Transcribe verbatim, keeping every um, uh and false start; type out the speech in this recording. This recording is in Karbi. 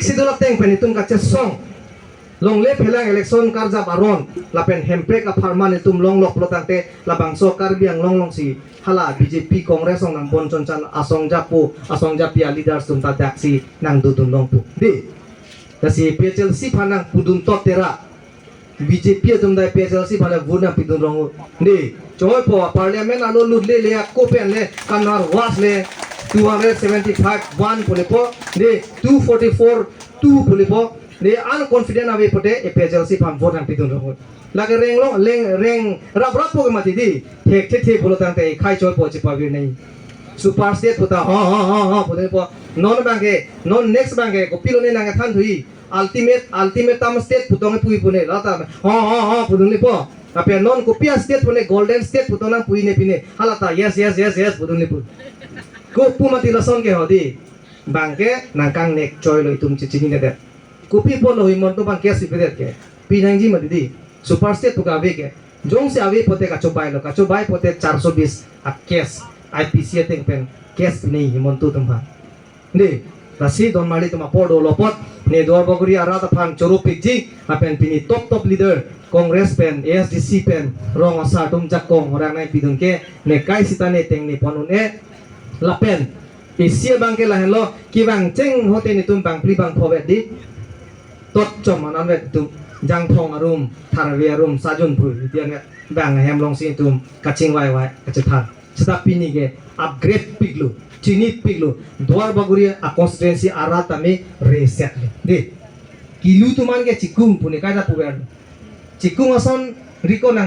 Sidol ateng pen itum kachesong. Longle phelang election karjap aron lapen Hemprek apharman itum longlok pulotangte labangso Karbi Anglong alongsi hala B J P Congress along nang bon chonchan asong japo asong japi a leaders atum ta daksi nang dodun longpo. Dei. Lasi A P H L C aphan nang pudun tot tera. B J P atum dai A P H L C aphan le vote nang pidun long. Dei. Choi po parliament alo lut le le ako pen le kanar was le two hundred seventy-five one pu le po. Dei. Two forty-four two pu le po. Dei, unconfident ave pote A P H L C aphan vote nang pidun long. Lake reng long, leng, reng, rap rap po ke mati dei. Thek the the pulotangte khei choi po chepavir nai. Super state puta, ha, ha, ha, ha, pudun po. Non abangke, non next abangke, kopilo ne nang than thui. Ultimate, ultimatum state putong pui pu ne, lata, ha, ha, ha, pudun le po. Ape non kopi a state pu ne, golden state putong nang pui ne pine. Halata, yes, yes, yes, yes, pudun le po. Ko pu mati lason ke ho dei. Abangke nang kangnek choi lo itum chechinine det. Kopi apotlo Himanta abang case ipedet ke. Pinangji mati dei. Super state pu ke ave ke. Jongsi ave pote kachobai lo. Kachobai pote charso bis a case I P C ateng pen case pine Himanta atum aphan. Dei. Lasi don marli atum apor dolo apot ne Duarbagori arat aphan choro pikji lapen pini top top leader Congress pen A S D C pen rong asar atum jakong orang nai pidun ke ne kai sita ne teng ne pon un-e lapen isi abangke lahenlo, kevang cheng hote netum bangphli bangpho vet dei. Tot chom anan vet netum Jangthong arum, Tharve arum, Sajun phu, iti an vet bang ahem alongsi netum kachingvai vai kachethan. Seta pini ke upgrade piklo, chini piklo, Duarbagori a constituency arat tame reset lo. Dei. Kilu atum an ke chikung pu ne kaita puver. Chikung ason riko nang